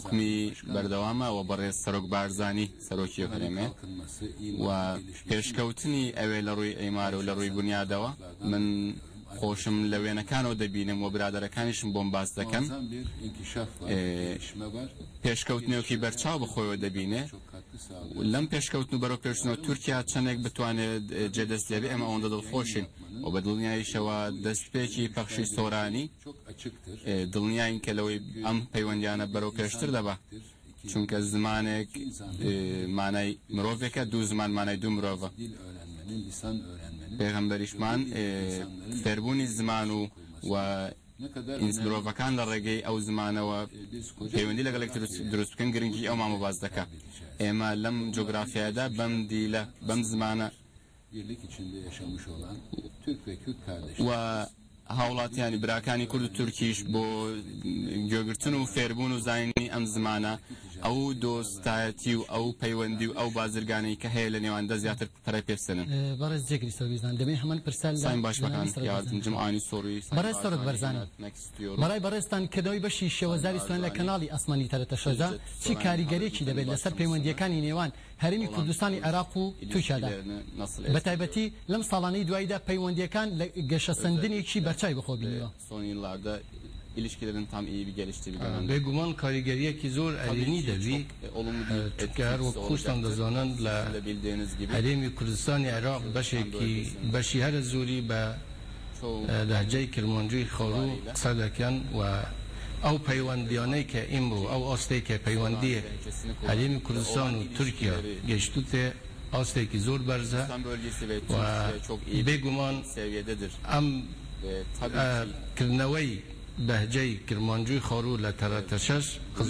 حوکمی بەردەوامە و بەڕێز سەرۆک بارزانی سەرۆکی ئەو هەرێمەیە و پێشکەوتنی ئەوێ لە ڕووی عیمار و لە ڕووی بونیادەوە من خۆشم لە وێنەکانەوە دەبینم و برادەرەکانیشم بۆم باس دەکەن پێشکەوتنێکی بەرچاو بە خۆیەوە دەبینێ لەم پێشکەوتن و بەرەو پێشچوونەوە تورکیا چەندێک بتوانێت جێ دەست لێ بێ ئێمە ئەوەندە دڵخۆشین و بە دڵنیاییشەوە دەستپێکی پەخشی سۆرانی دڵنیاین کە لەوەی ئەم پەیوەندیانە بەرەو پێشتر دەبا چونکە زمانێک مانای مرۆڤێکە دوو زمان مانای دوو مرۆڤە پێغەمبەریشمان فێربوونی زمان و و مرۆڤەکان لە ڕێگەی ئەو زمانەوە پەیوەندی لەگەڵ یەکتر دروست بکەن گرنگی ئەو مامە باس دەکا ئێمە لەم جوگرافیایەدا بەم دیلە بەم زمانە و هاوڵاتیانی براکانی کورد و تورکیش بۆ گوێگرتن و فێربوون و زانینی ئەم زمانە ئەو دۆستایەتی و ئەو پەیوەندی و ئەو بازرگانی کە هەیە لە نێواندا زیاتر پەرە پێ بسەنن. بەڕێز جێگری سەرۆک وەزیران، دەمەوێت هەمان پرسیار لە Sayın Başbakan جەنابی سەرۆک بارزانی yardımcım بکەم. aynı soruyu Sayın بەڕێز سەرۆک Barzani'ye بارزانی، yöneltmek istiyorum. بەڕای بەڕێزتان کردنەوەی بەشی Sayın شێوەزاری سۆرانی لە Barzani کەناڵی ئاسمانی تەرەتە شەشدا Sizce چی Sorani کاریگەریەکی Haber دەبێت Bülteni لەسەر başlamasını پەیوەندییەکانی نێوان هەرێمی olan کوردستانی عێراق و تورکیادا؟ ilişkilerini nasıl بە etkiliyor? تایبەتی لەم ساڵانەی دواییدا پەیوەندییەکان لە گەشەسەندنێکی Özellikle بەرچاوی بەخۆ بینیوە. son yıllarda ilişkilerin tam iyi bir geliştiği bir dönemde. بێگومان کاریگەریەکی زۆر Tabii ئەرێنی ki دەبی çok olumlu bir چونکە هەر etkisi وەک خۆشتان olacaktır. دەزانن لە Sizin de bildiğiniz gibi هەرێمی کوردستانی عێراق Kürdistan بەشێکی bölgesinin بەشی هەرە زۆری بە çoğu لەهجەی کرمانجی خاڕوو itibariyle قسە دەکەن و ئەو پەیوەندیانەی کە ئیمڕۆ ئەو ئاستێک کە Sorani پەیوەندی lehçesini هەرێمی kullanan ve کوردستان olan و تورکیا ilişkileri گەیشتوتێ ئاستێکی زۆر بەرزە Kürdistan bölgesi ve و Türkiye çok iyi bir بێگومان seviyededir. ئەم Ve tabii ki کردنەوەی لەهجەی کرمانجی خاڕوو لە تەرەتە شەش bu